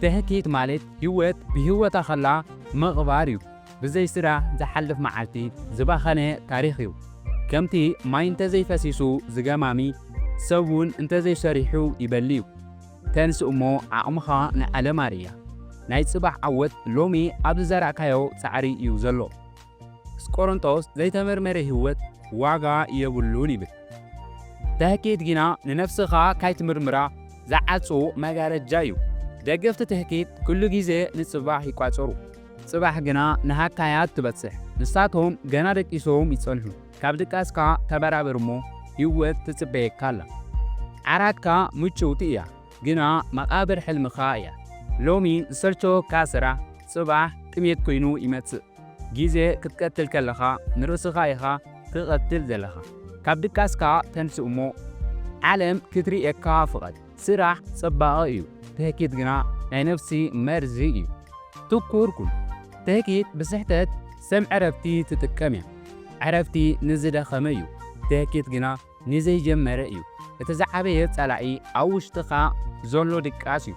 ትህኪት ማለት ህይወት ብህይወታ ከላ ምቕባር እዩ። ብዘይ ስራሕ ዝሓልፍ መዓልቲ ዝባኸነ ታሪኽ እዩ። ከምቲ ማይ እንተዘይፈሲሱ ዝገማሚ፣ ሰብ እውን እንተዘይሰሪሑ ይበሊ እዩ። ተንስእ እሞ ዓቕምኻ ንዓለም ኣርእያ። ናይ ጽባሕ ዓወት ሎሚ ኣብ ዝዘራእካዮ ጻዕሪ እዩ ዘሎ። ስቆሮንጦስ ዘይተመርመረ ህይወት ዋጋ የብሉን ይብል። ትህኪት ግና ንነፍስኻ ካይትምርምራ ዝዓጹ መጋረጃ እዩ። ደገፍቲ ትህኪት ኩሉ ግዜ ንጽባሕ ይቋጸሩ። ጽባሕ ግና ንሃካያት ትበጽሕ። ንሳቶም ገና ደቂሶም ይጸንሑ። ካብ ድቃስካ ተበራበር እሞ ህይወት ትጽበየካ ኣላ። ዓራትካ ምችውቲ እያ፣ ግና መቓብር ሕልምኻ እያ። ሎሚ ዝሰልቸወካ ስራሕ ጽባሕ ጥሜት ኮይኑ ይመጽእ። ግዜ ክትቀትል ከለኻ ንርእስኻ ኢኻ ትቐትል ዘለኻ። ካብ ድቃስካ ተንስእ እሞ ዓለም ክትርእየካ ፍቐድ። ስራሕ ጽባቐ እዩ፣ ትህኪት ግና ናይ ነፍሲ መርዚ እዩ። ትኩር ኩን። ትህኪት ብስሕተት ሰም ዕረፍቲ ትጥቀም እያ። ዕረፍቲ ንዝደኸመ እዩ፣ ትህኪት ግና ንዘይጀመረ እዩ። እቲ ዝዓበየ ጸላኢ ኣብ ውሽጥኻ ዘሎ ድቃስ እዩ።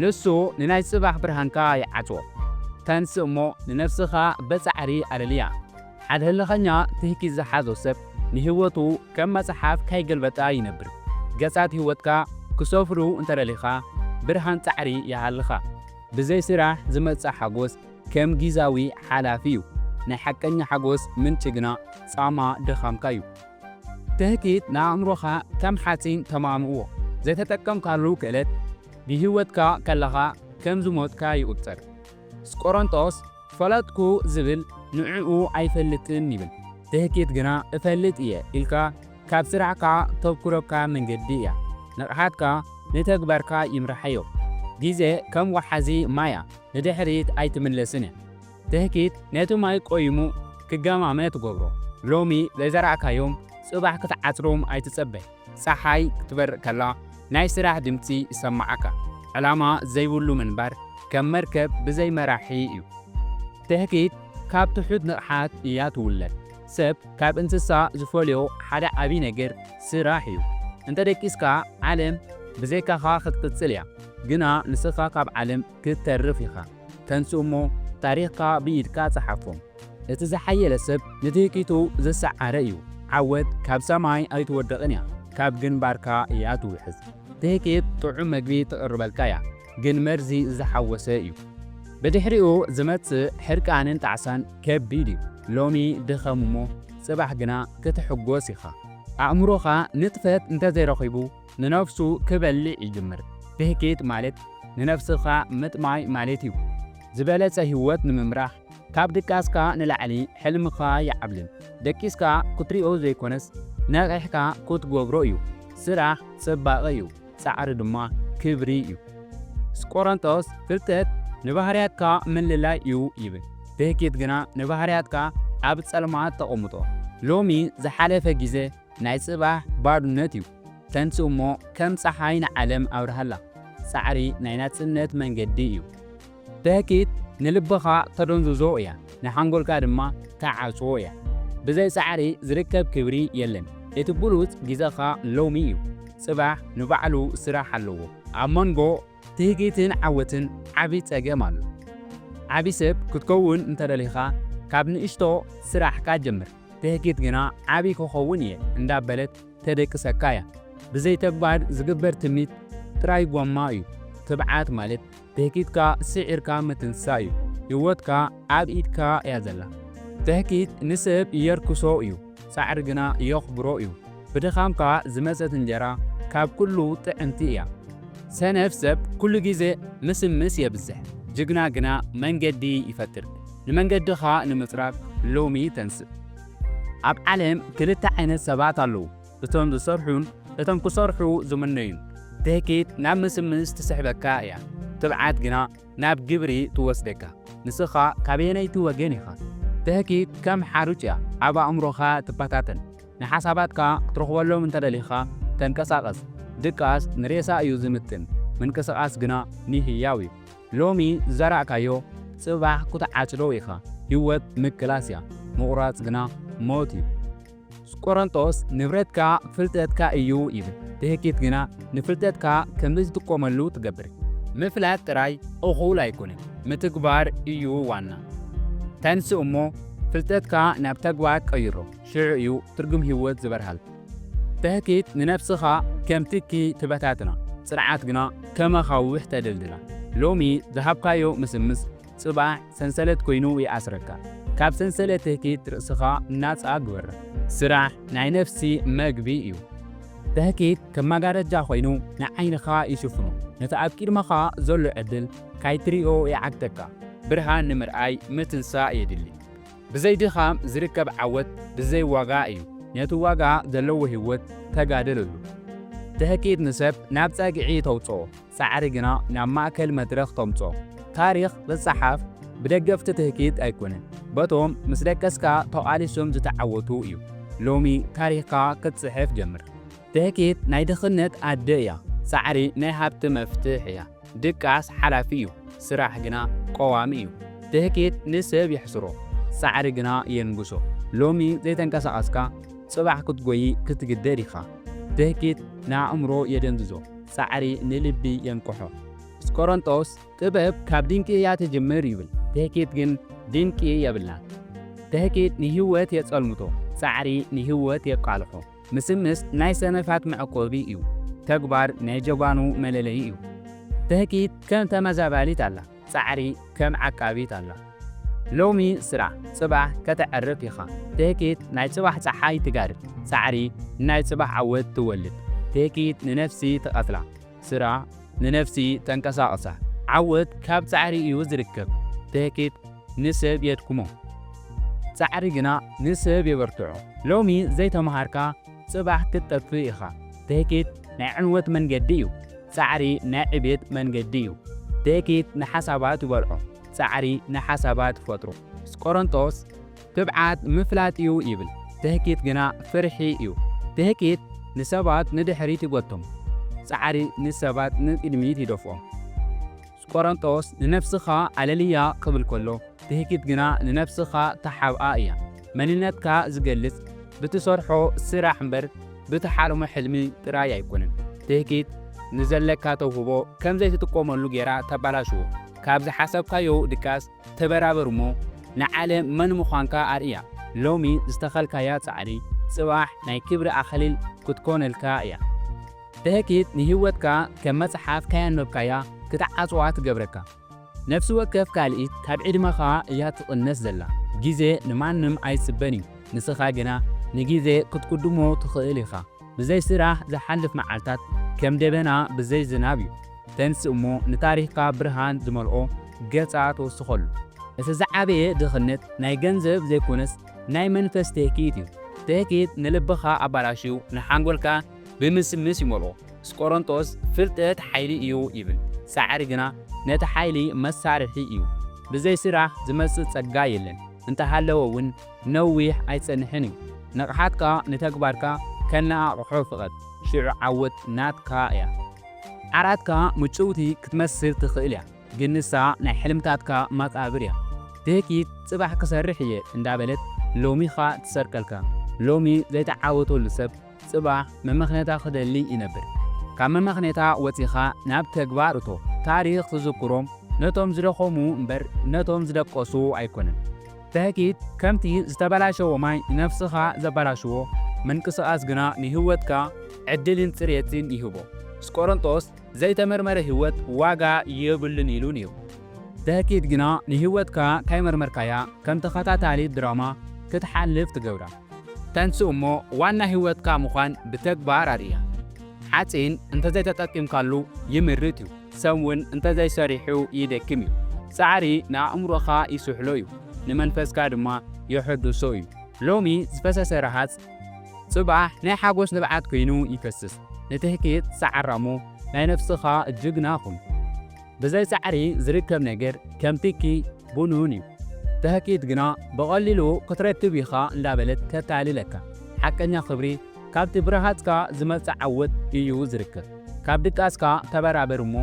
ንሱ ንናይ ጽባሕ ብርሃንካ ይዓጽዎ። ተንስእ እሞ ንነፍስኻ በጻዕሪ ኣለልያ። ሓደ ህልኸኛ ትህኪት ዝሓዞ ሰብ ንህይወቱ ከም መጽሓፍ ካይገልበጣ ይነብር። ገጻት ህይወትካ ክሰፍሩ እንተደሊኻ ብርሃን ጻዕሪ ይሃልኻ። ብዘይ ስራሕ ዝመጽእ ሓጎስ ከም ጊዛዊ ሓላፊ እዩ። ናይ ሓቀኛ ሓጎስ ምንጪ ግና ጻማ ድኻምካ እዩ። ትህኪት ንኣእምሮኻ ከም ሓጺን ተማምእዎ። ዘይተጠቀምካሉ ክእለት ብህይወትካ ከለኻ ከም ዝሞትካ ይቑጸር። ስቆሮንጦስ ፈለጥኩ ዝብል ንዕኡ ኣይፈልጥን ይብል። ትህኪት ግና እፈልጥ እየ ኢልካ ካብ ስራሕካ ተብኩረካ መንገዲ እያ። ንቕሓትካ ንተግባርካ ይምርሓዮ። ግዜ ከም ወሓዚ ማያ ንድሕሪት ኣይትምለስን እያ። ትህኪት ነቲ ማይ ቆይሙ ክገማመ ትገብሮ። ሎሚ ዘይዘራእካዮም ጽባሕ ክትዓጽሮም ኣይትጸበ። ጸሓይ ክትበርቕ ከላ ናይ ስራሕ ድምጺ ይሰማዓካ። ዕላማ ዘይብሉ ምንባር ከም መርከብ ብዘይ መራሒ እዩ። ትህኪት ካብ ትሑት ንቕሓት እያ ትውለድ። ሰብ ካብ እንስሳ ዝፈልዮ ሓደ ዓቢ ነገር ስራሕ እዩ። እንተ ደቂስካ ዓለም ብዘይካኻ ክትቅጽል እያ፣ ግና ንስኻ ካብ ዓለም ክትተርፍ ኢኻ። ተንስእ እሞ ታሪኽካ ብኢድካ ጸሓፎ። እቲ ዝሓየለ ሰብ ንትህኪቱ ዝሰዓረ እዩ። ዓወት ካብ ሰማይ ኣይትወድቕን እያ፣ ካብ ግንባርካ እያ ትውሕዝ። ትህኪት ጥዑም መግቢ ትቕርበልካ እያ፣ ግን መርዚ ዝሓወሰ እዩ። ብድሕሪኡ ዝመጽእ ሕርቃንን ጣዕሳን ከቢድ እዩ። ሎሚ ድኸም እሞ ጽባሕ ግና ክትሕጎስ ኢኻ። ኣእምሮኻ ንጥፈት እንተዘይረኺቡ ንነፍሱ ክበልዕ ይጅምር። ትህኪት ማለት ንነፍስኻ ምጥማይ ማለት እዩ። ዝበለጸ ህይወት ንምምራሕ ካብ ድቃስካ ንላዕሊ ሕልምኻ ይዓብልን። ደቂስካ ክትሪኦ ዘይኮነስ ነቒሕካ ክትገብሮ እዩ። ስራሕ ጽባቐ እዩ፣ ጻዕሪ ድማ ክብሪ እዩ። ስቆሮንጦስ ፍልጠት ንባህርያትካ ምልላይ እዩ ይብል። ትህኪት ግና ንባህርያትካ ኣብ ጸልማት ተቐምጦ። ሎሚ ዝሓለፈ ግዜ ናይ ጽባሕ ባዱነት እዩ። ተንስእ እሞ ከም ጸሓይ ንዓለም ኣብርሃላ። ጻዕሪ ናይ ናጽነት መንገዲ እዩ። ትህኪት ንልብኻ ተደንዝዞ እያ፣ ንሓንጎልካ ድማ ተዓጽዎ እያ። ብዘይ ጻዕሪ ዝርከብ ክብሪ የለን። እቲ ብሉጽ ግዜኻ ሎሚ እዩ። ጽባሕ ንባዕሉ ስራሕ ኣለዎ። ኣብ መንጎ ትህኪትን ዓወትን ዓቢ ጸገም ኣሎ። ዓቢ ሰብ ክትከውን እንተደሊኻ ካብ ንእሽቶ ስራሕካ ጀምር። ትህኪት ግና ዓቢ ክኸውን እየ እንዳበለት ተደቅሰካ እያ። ብዘይ ተግባር ዝግበር ትምኒት ጥራይ ጎማ እዩ። ትብዓት ማለት ትህኪትካ ስዒርካ ምትንሳእ እዩ። ህይወትካ ኣብ ኢድካ እያ ዘላ። ትህኪት ንሰብ የርክሶ እዩ፣ ጻዕሪ ግና የኽብሮ እዩ። ብድኻምካ ዝመጸት እንጀራ ካብ ኩሉ ጥዕምቲ እያ። ሰነፍ ሰብ ኩሉ ግዜ ምስምስ የብዝሕ፣ ጅግና ግና መንገዲ ይፈጥር። ንመንገድኻ ንምጽራግ ሎሚ ተንስእ። ኣብ ዓለም ክልተ ዓይነት ሰባት ኣለዉ፣ እቶም ዝሰርሑን እቶም ክሰርሑ ዝምነዩን። ትህኪት ናብ ምስምስ ትስሕበካ እያ፣ ትብዓት ግና ናብ ግብሪ ትወስደካ። ንስኻ ካበየነይቲ ወገን ኢኻ? ትህኪት ከም ሓሩጭ እያ፣ ኣብ ኣእምሮኻ ትበታተን። ንሓሳባትካ ክትረኽበሎም እንተደሊኻ ተንቀሳቐስ። ድቃስ ንሬሳ እዩ ዝምጥን፣ ምንቅስቓስ ግና ንህያው እዩ። ሎሚ ዝዘራእካዮ ጽባሕ ክትዓጽዶ ኢኻ። ህይወት ምክላስ እያ፣ ምቑራጽ ግና ሞት እዩ። ቆሮንጦስ ንብረትካ ፍልጠትካ እዩ ይብል። ትህኪት ግና ንፍልጠትካ ከም ዝትቆመሉ ትገብር። ምፍላጥ ጥራይ እኹል ኣይኮነን፣ ምትግባር እዩ ዋና። ተንስእ እሞ ፍልጠትካ ናብ ተግባር ቀይሮ፣ ሽዑ እዩ ትርጉም ህይወት ዝበርሃል። ትህኪት ንነብስኻ ከም ትኪ ትበታትና፣ ጽንዓት ግና ከም ኣኻውሕ ተደልድላ። ሎሚ ዝሃብካዮ ምስምስ ጽባሕ ሰንሰለት ኮይኑ ይኣስረካ። ካብ ሰንሰለት ትህኪት ርእስኻ ናጻ ግበራ። ስራሕ ናይ ነፍሲ መግቢ እዩ። ትህኪት ከም መጋረጃ ኮይኑ ንዓይንኻ ይሽፍኖ። ነቲ ኣብ ቅድመኻ ዘሎ ዕድል ካይትሪኦ ይዓግተካ። ብርሃን ንምርኣይ ምትንሳእ የድሊ። ብዘይ ድኻም ዝርከብ ዓወት ብዘይ ዋጋ እዩ። ነቲ ዋጋ ዘለዎ ህይወት ተጋደለሉ። ትህኪት ንሰብ ናብ ጸግዒ ተውጽኦ፣ ጻዕሪ ግና ናብ ማእከል መድረኽ ተምጽኦ። ታሪኽ ዝጸሓፍ ብደገፍቲ ትህኪት ኣይኮነን፣ በቶም ምስ ደቀስካ ተቓሊሶም ዝተዓወቱ እዩ። ሎሚ ታሪኽካ ክትጽሕፍ ጀምር። ትህኪት ናይ ድኽነት ኣደ እያ፣ ጻዕሪ ናይ ሃብቲ መፍትሕ እያ። ድቃስ ሓላፊ እዩ፣ ስራሕ ግና ቀዋሚ እዩ። ትህኪት ንሰብ የሕስሮ፣ ጻዕሪ ግና የንግሶ። ሎሚ ዘይተንቀሳቐስካ፣ ጽባሕ ክትጎዪ ክትግደድ ኢኻ። ትህኪት ንኣእምሮ የደንዝዞ፣ ጻዕሪ ንልቢ የንቅሖ። ስቆሮንጦስ፣ ጥበብ ካብ ድንቂ እያ ትጅምር ይብል፣ ትህኪት ግን ድንቂ የብላን። ትህኪት ንህይወት የጸልምቶ፣ ጻዕሪ ንህይወት የቃልሖ። ምስምስ ናይ ሰነፋት መዕቆቢ እዩ፣ ተግባር ናይ ጀጋኑ መለለዪ እዩ። ትህኪት ከም ተመዛባሊት ኣላ፣ ጻዕሪ ከም ዓቃቢት ኣላ። ሎሚ ስራሕ፣ ጽባሕ ከተዕርፍ ኢኻ። ትህኪት ናይ ጽባሕ ጸሓይ ትጋርድ፣ ጻዕሪ ናይ ጽባሕ ዓወት ትወልድ። ትህኪት ንነፍሲ ትቐትላ፣ ስራሕ ንነፍሲ ተንቀሳቕሳ። ዓወት ካብ ጻዕሪ እዩ ዝርከብ። ትህኪት ንሰብ የድክሞ፣ ጻዕሪ ግና ንሰብ የበርትዖ። ሎሚ ዘይተመሃርካ፣ ጽባሕ ክትጠፍእ ኢኻ። ትህኪት ናይ ዕንወት መንገዲ እዩ፣ ጻዕሪ ናይ ዕቤት መንገዲ እዩ። ትህኪት ንሓሳባት ይበልዖ፣ ጻዕሪ ንሓሳባት ይፈጥሮ። ስቆሮንጦስ፣ ትብዓት ምፍላጥ እዩ ይብል፣ ትህኪት ግና ፍርሒ እዩ። ትህኪት ንሰባት ንድሕሪት ይጎቶም፣ ጻዕሪ ንሰባት ንቅድሚት ይደፍኦም። ስቆሮንጦስ ንነፍስኻ ኣለልያ ክብል ከሎ፣ ትህኪት ግና ንነፍስኻ ተሓብኣ እያ። መንነትካ ዝገልጽ ብትሰርሖ ስራሕ እምበር ብትሓልሞ ሕልሚ ጥራይ ኣይኮነን። ትህኪት ንዘለካ ተውህቦ ከም ዘይትጥቀመሉ ጌራ ተባላሽዎ። ካብ ዝሓሰብካዮ ድቃስ ተበራበር እሞ ንዓለም መን ምዃንካ ኣርእያ። ሎሚ ዝተኸልካያ ጻዕሪ ጽባሕ ናይ ክብሪ ኣኽሊል ክትኮነልካ እያ። ትህኪት ንህይወትካ ከም መጽሓፍ ከየንበብካያ ክትዓጽዋ ትገብረካ። ነፍሲ ወከፍ ካልኢት ካብ ዕድመኻ እያ ትቕነስ ዘላ። ግዜ ንማንም ኣይጽበን እዩ፣ ንስኻ ግና ንግዜ ክትቅድሞ ትኽእል ኢኻ። ብዘይ ስራሕ ዝሓልፍ መዓልታት ከም ደበና ብዘይ ዝናብ እዩ። ተንስእ እሞ ንታሪኽካ ብርሃን ዝመልኦ ገጻት ወስኸሉ። እቲ ዝዓበየ ድኽነት ናይ ገንዘብ ዘይኮነስ ናይ መንፈስ ትህኪት እዩ። ትህኪት ንልብኻ ኣባላሽዩ ንሓንጎልካ ብምስምስ ይመልኦ። ስቆሮንጦስ ፍልጠት ሓይሊ እዩ ይብል፣ ጻዕሪ ግና ነቲ ሓይሊ መሳርሒ እዩ። ብዘይ ስራሕ ዝመጽእ ጸጋ የለን፣ እንተሃለወ እውን ነዊሕ ኣይጸንሕን እዩ። ንቕሓትካ ንተግባርካ ከነኣቕሖ ፍቐድ፣ ሽዑ ዓወት ናትካ እያ። ዓራትካ ምጭውቲ ክትመስል ትኽእል እያ፣ ግን ንሳ ናይ ሕልምታትካ መቓብር እያ። ትህኪት ጽባሕ ክሰርሕ እየ እንዳበለት ሎሚኻ ትሰርቀልካ። ሎሚ ዘይተዓወተሉ ሰብ ጽባሕ መመኽነታ ክደሊ ይነብር። ካብ መመኽነታ ወጺኻ ናብ ተግባር እቶ። ታሪኽ ትዝክሮም ነቶም ዝደኸሙ እምበር ነቶም ዝደቀሱ ኣይኮነን። ትህኪት ከምቲ ዝተበላሸወ ማይ ንነፍስኻ ዘበላሽዎ፣ ምንቅስቓስ ግና ንህይወትካ ዕድልን ጽሬትን ይህቦ። ስቆሮንጦስ ዘይተመርመረ ህይወት ዋጋ የብሉን ኢሉ ነይሩ። ትህኪት ግና ንህይወትካ ካይመርመርካያ ከም ተኸታታሊ ድራማ ክትሓልፍ ትገብራ። ተንስእ እሞ ዋና ህይወትካ ምዃን ብተግባር ኣርእያ። ሓጺን እንተዘይተጠቂምካሉ ይምርት እዩ፣ ሰብ እውን እንተዘይሰሪሑ ይደክም እዩ። ጻዕሪ ንኣእምሮኻ ይስሕሎ እዩ፣ ንመንፈስካ ድማ የሐድሶ እዩ። ሎሚ ዝፈሰሰ ረሃጽ ጽባሕ ናይ ሓጎስ ንብዓት ኮይኑ ይፈስስ። ንትህኪት ሰዓራሞ ናይ ነፍስኻ ጅግና ኹን። ብዘይ ጻዕሪ ዝርከብ ነገር ከም ትኪ ቡኑን እዩ። ትህኪት ግና ብቐሊሉ ክትረክብ ኢኻ እንዳበለት ተታልለካ። ሓቀኛ ክብሪ ካብቲ ብረሃጽካ ዝመጽእ ዓወት እዩ ዝርከብ። ካብ ድቃስካ ተበራበር እሞ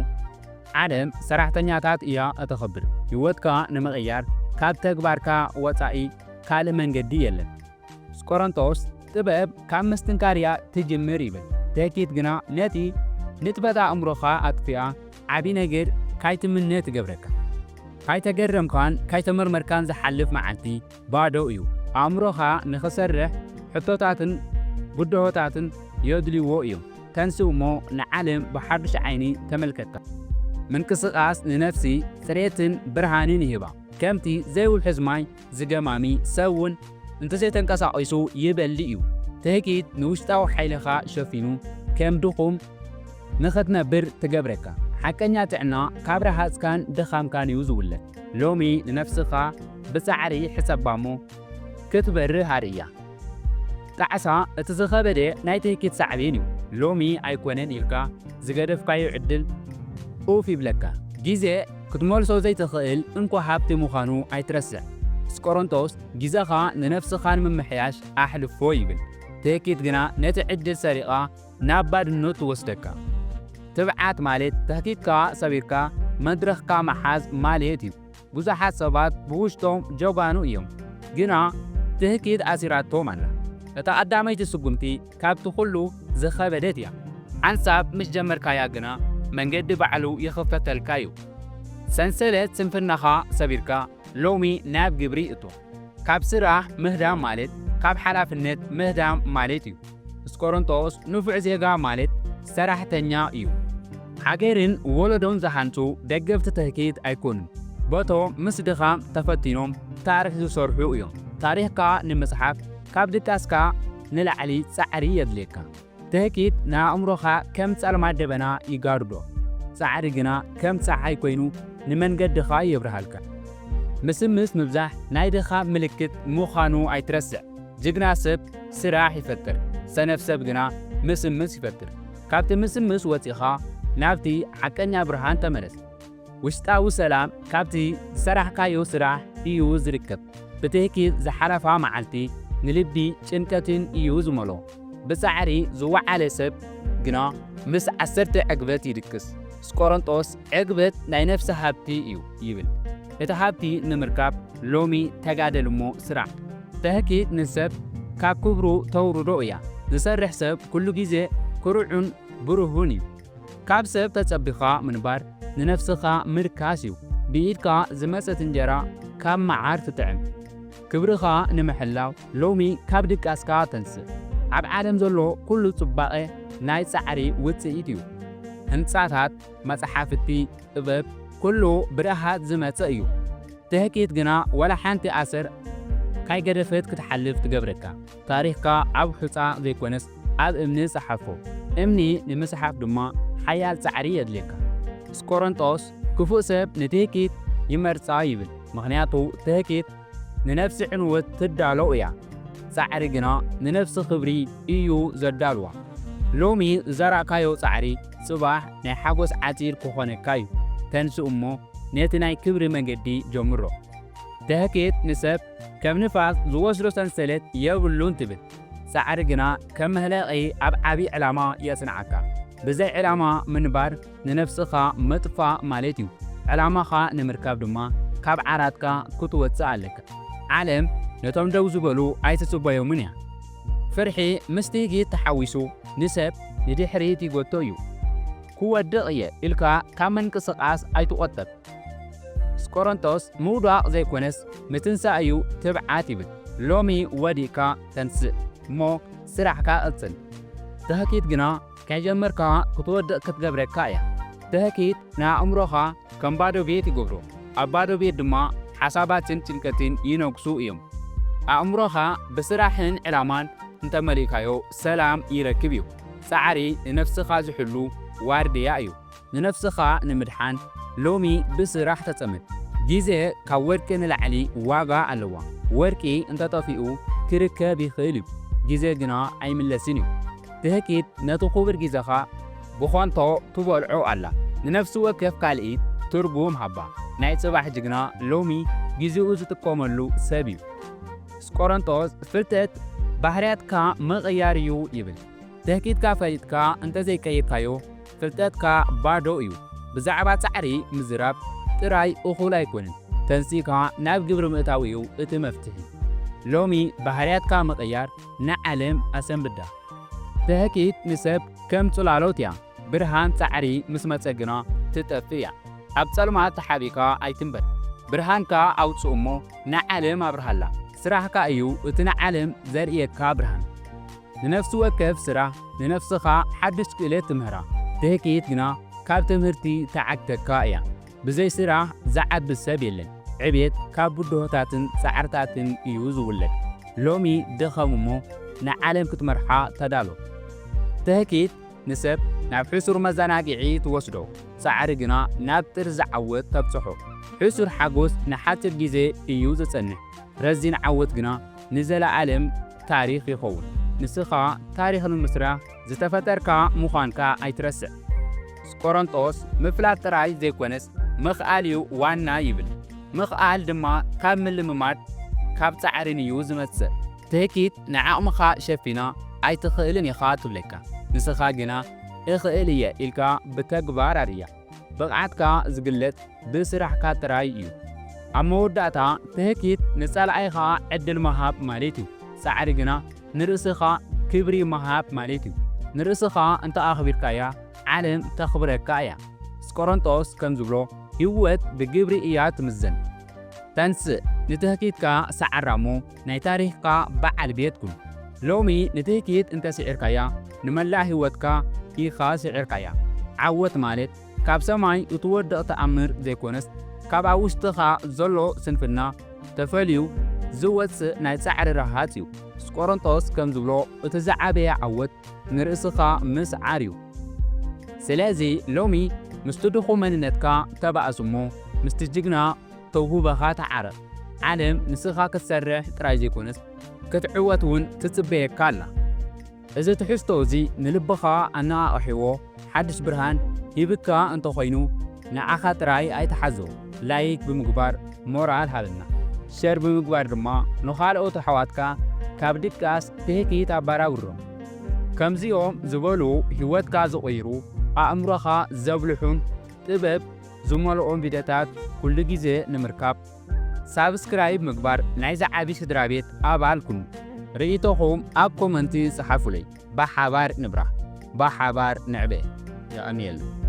ዓለም ሰራሕተኛታት እያ እተኸብር። ህይወትካ ንምቕያር ካብ ተግባርካ ወጻኢ ካልእ መንገዲ የለን። ስቆሮንጦስ ጥበብ ካብ ምስትንካር እያ ትጅምር ይብል። ትህኪት ግና ነቲ ንጥፈት ኣእምሮኻ ኣጥፊኣ ዓቢ ነገር ካይትምነ ትገብረካ። ካይተገረምካን ካይተመርመርካን ዝሓልፍ መዓልቲ ባዶ እዩ። ኣእምሮኻ ንኽሰርሕ ሕቶታትን ብድሆታትን የድልይዎ እዮም። ተንስእ እሞ ንዓለም ብሓድሽ ዓይኒ ተመልከታ። ምንቅስቓስ ንነፍሲ ጽሬትን ብርሃንን ይህባ። ከምቲ ዘይውሕዝ ማይ ዝገማሚ ሰብ እውን እንተዘይተንቀሳቒሱ ይበሊ እዩ። ትህኪት ንውሽጣዊ ሓይልኻ ሸፊኑ ከም ድኹም ንኽትነብር ትገብረካ። ሓቀኛ ጥዕና ካብ ረሃጽካን ድኻምካን እዩ ዝውለድ። ሎሚ ንነፍስኻ ብጻዕሪ ሕሰባ እሞ ክትበርህ ኣርእያ። ጣዕሳ እቲ ዝኸበደ ናይ ትህኪት ሳዕቤን እዩ። ሎሚ ኣይኮነን ኢልካ ዝገደፍካዮ ዕድል ኡፍ ይብለካ። ግዜ ክትመልሶ ዘይትኽእል እንኮ ሃብቲ ምዃኑ ኣይትረስዕ። ስቆሮንቶስ ግዜኻ ንነፍስኻ ንምምሕያሽ ኣሕልፎ ይብል። ትህኪት ግና ነቲ ዕድል ሰሪቓ ናብ ባድኖ ትወስደካ። ትብዓት ማለት ትህኪትካ ሰቢርካ መድረኽካ ምሓዝ ማለት እዩ። ብዙሓት ሰባት ብውሽጦም ጀጋኑ እዮም፣ ግና ትህኪት ኣሲራቶም ኣላ። እታ ቀዳመይቲ ስጉምቲ ካብቲ ኩሉ ዝኸበደት እያ። ሓንሳብ ምስ ጀመርካያ ግና መንገዲ ባዕሉ ይኽፈተልካ እዩ። ሰንሰለት ስንፍናኻ ሰቢርካ ሎሚ ናብ ግብሪ እቶ። ካብ ስራሕ ምህዳም ማለት ካብ ሓላፍነት ምህዳም ማለት እዩ። እስቆሮንጦስ ንፉዕ ዜጋ ማለት ሰራሕተኛ እዩ። ሃገርን ወለዶን ዝሃንጹ ደገፍቲ ትህኪት ኣይኮኑን። በቶም ምስ ድኻም ተፈቲኖም ታሪኽ ዝሰርሑ እዮም። ታሪኽካ ንምጽሓፍ ካብ ድቃስካ ንላዕሊ ጻዕሪ የድልየካ። ትህኪት ንኣእምሮኻ ከም ጸልማት ደበና ይጋርዶ፣ ጻዕሪ ግና ከም ጸሓይ ኮይኑ ንመንገድኻ የብርሃልካ። ምስምስ ምብዛሕ ናይ ድኻም ምልክት ምዃኑ ኣይትረስዕ። ጅግና ሰብ ስራሕ ይፈጥር፣ ሰነፍ ሰብ ግና ምስምስ ይፈጥር። ካብቲ ምስምስ ወጺኻ ናብቲ ሓቀኛ ብርሃን ተመለስ። ውሽጣዊ ሰላም ካብቲ ዝሰራሕካዮ ስራሕ እዩ ዝርከብ። ብትህኪት ዝሓለፋ መዓልቲ ንልቢ ጭንቀትን እዩ ዝመልኦ። ብጻዕሪ ዝወዓለ ሰብ ግና ምስ ዓሰርተ ዕግበት ይድቅስ። እስቆሮንጦስ ዕግበት ናይ ነፍሲ ሃብቲ እዩ ይብል። እቲ ሃብቲ ንምርካብ ሎሚ ተጋደል እሞ ስራሕ። ትህኪት ንሰብ ካብ ክብሩ ተውርዶ እያ። ዝሰርሕ ሰብ ኩሉ ግዜ ኩሩዕን ብሩህን እዩ። ካብ ሰብ ተጸቢኻ ምንባር ንነፍስኻ ምድቃስ እዩ። ብኢድካ ዝመጸት እንጀራ ካብ መዓር ትጥዕም። ክብርኻ ንምሕላው ሎሚ ካብ ድቃስካ ተንስእ። ኣብ ዓለም ዘሎ ኩሉ ጽባቐ ናይ ጻዕሪ ውጽኢት እዩ። ህንጻታት፣ መጽሓፍቲ፣ ጥበብ፣ ኩሉ ብደሃት ዝመጸ እዩ። ትህኪት ግና ዋላ ሓንቲ ኣሰር ካይገደፈት ክትሓልፍ ትገብረካ። ታሪኽካ ኣብ ሑጻ ዘይኮነስ ኣብ እምኒ ጸሓፎ። እምኒ ንምጽሓፍ ድማ ሓያል ጻዕሪ የድልየካ። እስቆሮንጦስ ክፉእ ሰብ ንትህኪት ይመርጻ ይብል። ምኽንያቱ ትህኪት ንነፍሲ ዕንወት ትዳሎ እያ። ጻዕሪ ግና ንነፍሲ ክብሪ እዩ ዘዳልዋ። ሎሚ ዝዘራእካዮ ጻዕሪ ጽባሕ ናይ ሓጎስ ዓጺድ ክኾነካ እዩ። ተንስእ እሞ ነቲ ናይ ክብሪ መገዲ ጀምሮ። ትህኪት ንሰብ ከም ንፋስ ዝወስዶ ሰንሰለት የብሉን ትብል። ጻዕሪ ግና ከም መህለቒ ኣብ ዓቢ ዕላማ የጽንዓካ። ብዘይ ዕላማ ምንባር ንነፍስኻ ምጥፋእ ማለት እዩ። ዕላማኻ ንምርካብ ድማ ካብ ዓራትካ ክትወጽእ ኣለካ። ዓለም ነቶም ደው ዝበሉ ኣይትጽበዮምን እያ። ፍርሒ ምስ ትህኪት ተሓዊሱ ንሰብ ንድሕሪት ይጎቶ እዩ። ክወድቕ እየ ኢልካ ካብ ምንቅስቓስ ኣይትቖጠብ። እስቆሮንጦስ ምውዳቕ ዘይኮነስ ምትንሳእ እዩ ትብዓት ይብል። ሎሚ ወዲቕካ ተንስእ እሞ ስራሕካ ቀጽል። ትህኪት ግና ከይጀመርካ ክትወድቕ ክትገብረካ እያ። ትህኪት ንኣእምሮኻ ከም ባዶ ቤት ይገብሮ። ኣብ ባዶ ቤት ድማ ሓሳባትን ጭንቀትን ይነግሱ እዮም። ኣእምሮኻ ብስራሕን ዕላማን እንተመሊእካዮ ሰላም ይረክብ እዩ። ጻዕሪ ንነፍስኻ ዝሕሉ ዋርድያ እዩ። ንነፍስኻ ንምድሓን ሎሚ ብስራሕ ተጸመድ። ግዜ ካብ ወርቂ ንላዕሊ ዋጋ ኣለዋ። ወርቂ እንተጠፊኡ ክርከብ ይኽእል እዩ፣ ግዜ ግና ኣይምለስን እዩ። ትህኪት ነቲ ክቡር ግዜኻ ብኾንቶ ትበልዖ ኣላ። ንነፍሲ ወከፍ ካልኢት ትርጉም ሃባ። ናይ ጽባሕ ጅግና ሎሚ ግዜኡ ዝጥቀመሉ ሰብ እዩ። እስቆሮንጦስ ፍልጠት ባህርያትካ ምቕያር እዩ ይብል። ትህኪትካ ፈሊጥካ እንተዘይቀይርካዮ ፍልጠትካ ባዶ እዩ። ብዛዕባ ጻዕሪ ምዝራብ ጥራይ እኹል ኣይኮነን። ተንሲእካ ናብ ግብሪ ምእታው እዩ እቲ መፍትሒ። ሎሚ ባህርያትካ ምቕያር ንዓለም ኣሰንብዳ። ትህኪት ንሰብ ከም ጽላሎት እያ። ብርሃን ጻዕሪ ምስ መጸ ግና ትጠፍእ እያ። ኣብ ጸልማት ተሓቢእካ ኣይትንበር። ብርሃንካ ኣውጽእ እሞ ንዓለም ኣብርሃላ። ስራሕካ እዩ እቲ ንዓለም ዘርእየካ ብርሃን። ንነፍሲ ወከፍ ስራሕ ንነፍስኻ ሓድሽ ክእለት ትምህራ። ትህኪት ግና ካብ ትምህርቲ ትዓግተካ እያ። ብዘይ ስራሕ ዝዓቢ ሰብ የለን። ዕቤት ካብ ብድሆታትን ጻዕርታትን እዩ ዝውለድ። ሎሚ ድኸም እሞ ንዓለም ክትመርሓ ተዳሎ። ትህኪት ንሰብ ናብ ሕሱር መዘናግዒ ትወስዶ። ጻዕሪ ግና ናብ ጥርዚ ዓወት ተብጽሖ። ሕሱር ሓጎስ ንሓጺር ግዜ እዩ ዝጸንሕ። ረዚን ዓወት ግና ንዘለኣለም ታሪኽ ይኸውን። ንስኻ ታሪኽ ንምስራሕ ዝተፈጠርካ ምዃንካ ኣይትረስዕ። ቆሮንጦስ ምፍላጥ ጥራይ ዘይኮነስ ምኽኣል እዩ ዋና ይብል። ምኽኣል ድማ ካብ ምልምማድ ካብ ጻዕርን እዩ ዝመጽእ። ትህኪት ንዓቕምኻ ሸፊና ኣይትኽእልን ኢኻ ትብለካ። ንስኻ ግና እኽእል እየ ኢልካ ብተግባር ኣርእያ። ብቕዓትካ ዝግለጽ ብስራሕካ ጥራይ እዩ። ኣብ መወዳእታ ትህኪት ንጸላኢኻ ዕድል ምሃብ ማለት እዩ። ጻዕሪ ግና ንርእስኻ ክብሪ ምሃብ ማለት እዩ። ንርእስኻ እንተ ኣኽቢርካያ ዓለም ተኽብረካ እያ። ስቆሮንጦስ ከም ዝብሎ ህይወት ብግብሪ እያ ትምዘን። ተንስእ፣ ንትህኪትካ ሰዓራ እሞ ናይ ታሪኽካ በዓል ቤት ኩን። ሎሚ ንትህኪት እንተ ስዒርካያ ንመላእ ህይወትካ ኢኻ ስዒርካያ። ዓወት ማለት ካብ ሰማይ እትወድቕ ተኣምር ዘይኮነስ ካብ ኣብ ውሽጥኻ ዘሎ ስንፍና ተፈልዩ ዝወጽእ ናይ ጻዕሪ ረሃጽ እዩ። ስቆሮንጦስ ከም ዝብሎ እቲ ዝዓበየ ዓወት ንርእስኻ ምስዓር እዩ። ስለዚ ሎሚ ምስቲ ድኹም መንነትካ ተባእስ እሞ ምስቲ ጅግና ተውህበኻ ተዓረቕ። ዓለም ንስኻ ክትሰርሕ ጥራይ ዘይኮነስ ክትዕወት እውን ትጽበየካ ኣላ። እዚ ትሕዝቶ እዚ ንልብኻ ኣነቓቕሕዎ ሓድሽ ብርሃን ሂብካ እንተኾይኑ ንዓኻ ጥራይ ኣይትሓዞ። ላይክ ብምግባር ሞራል ሃበና። ሸር ብምግባር ድማ ንኻልኦት ኣሕዋትካ ካብ ድቃስ ትህኪት ኣባራብሮም። ከምዚኦም ዝበሉ ህይወትካ ዝቕይሩ ኣእምሮኻ ዘብልሑን ጥበብ ዝመልኦም ቪድዮታት ኩሉ ግዜ ንምርካብ ሳብስክራይብ ምግባር ናይ ዝዓቢ ስድራ ቤት ኣባል ኩኑ። ርእይቶኹም ኣብ ኮመንቲ ጸሓፉለይ። ብሓባር ንብራህ፣ ብሓባር ንዕበ። የቐንየልና።